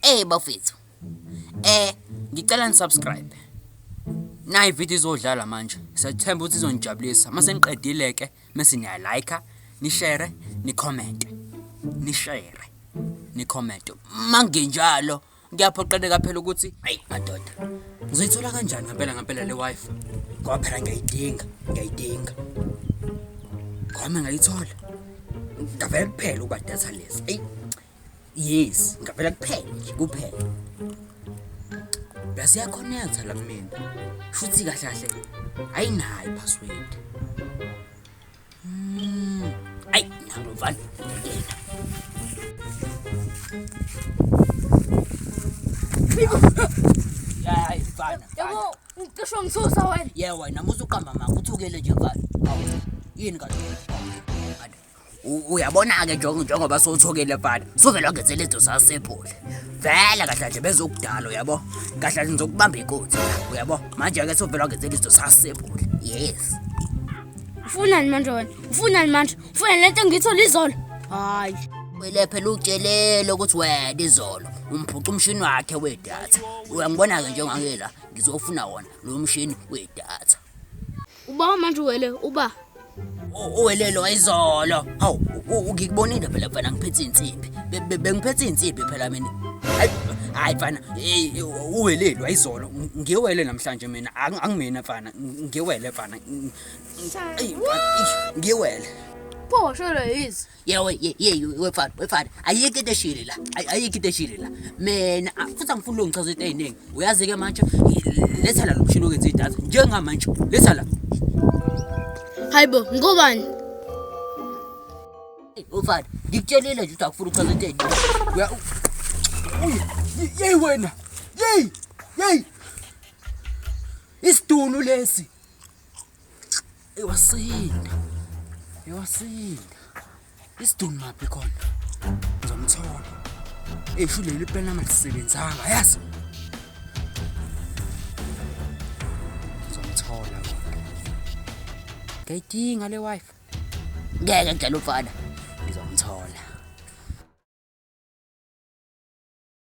Eh bafethu. Eh ngicela ni subscribe. Nayi video izodlala manje. Siyathemba ukuthi izonijabulisa. Mase niqedile ke mase niya like, ni share, ni comment. Ni share, ni comment. Mangenjalo kuyaphoqeleka phela ukuthi ayi madoda. Ngizoyithola kanjani ngempela ngempela le wifi? Ngoba phela ngiyayidinga, ngiyayidinga. Ngoba ngayithola. Ngavele kuphela uba data lesi. Ayi Yes, ngavela kuphela nje kuphela. Plus iyaconnecta la kumina. Shuthi kahle kahle ayinayo i-password. Ayi, nalo mfana ngena. Hayi mfana. Yabo, ngicishe ngisusa wena. Yeah wena musu uqamba manga uthukele nje mfana. Hawu, yini kanti? Uyabona-ke njengoba sowuthokile mfana, suvele wangenzela izinto zasebhuli. Vele kahle nje bezokudala uyabo. Kahle nje ngizokubamba inkunzi la uyabo. Manje-ke suvele wangenzela izinto zasebhuli. Yes. Ufunani manje wena? Ufunani manje? Ufuna lento engiyithola izolo? Hayi. Wele phela utshelele ukuthi wena izolo umphuca umshini wakhe wedatha. Uyangibona-ke njengake la ngizofuna wona lo mshini wedatha. Uba manje uwele uba. Uwelelo izolo. Hawu ngikubonile phela mfana ngiphethe insimbi. Bengiphethe insimbi phela mina. Hayi hayi mfana uwelelwa izolo. Ngiwele namhlanje mina angimina mfana ngiwele mfana. Ngiwele. Pho sholo yizi. Yewe ye ye wefana wefana ayikho into eshile la ayikho into eshile la mina futhi angifuni ungichaza into eziningi uyazi ke manje letha la lo mshini okwenza idatha njengamanje letha la. Hayibo ngobani? Ufana ngikutshelile nje ukuthi akufuni uchaza into eziningi. Uya Uy, yeyi wena. Yeyi, yeyi. Isidunu lesi. Ewasinda. Ewasinda. Isidunu maphi khona? Ngizomthola. Eshu leli pena malisebenzanga, yazi. Ngizomthola kodwa. Ngiyayidinga le wife. Ngeke ngidlala umfana. Ngizomthola.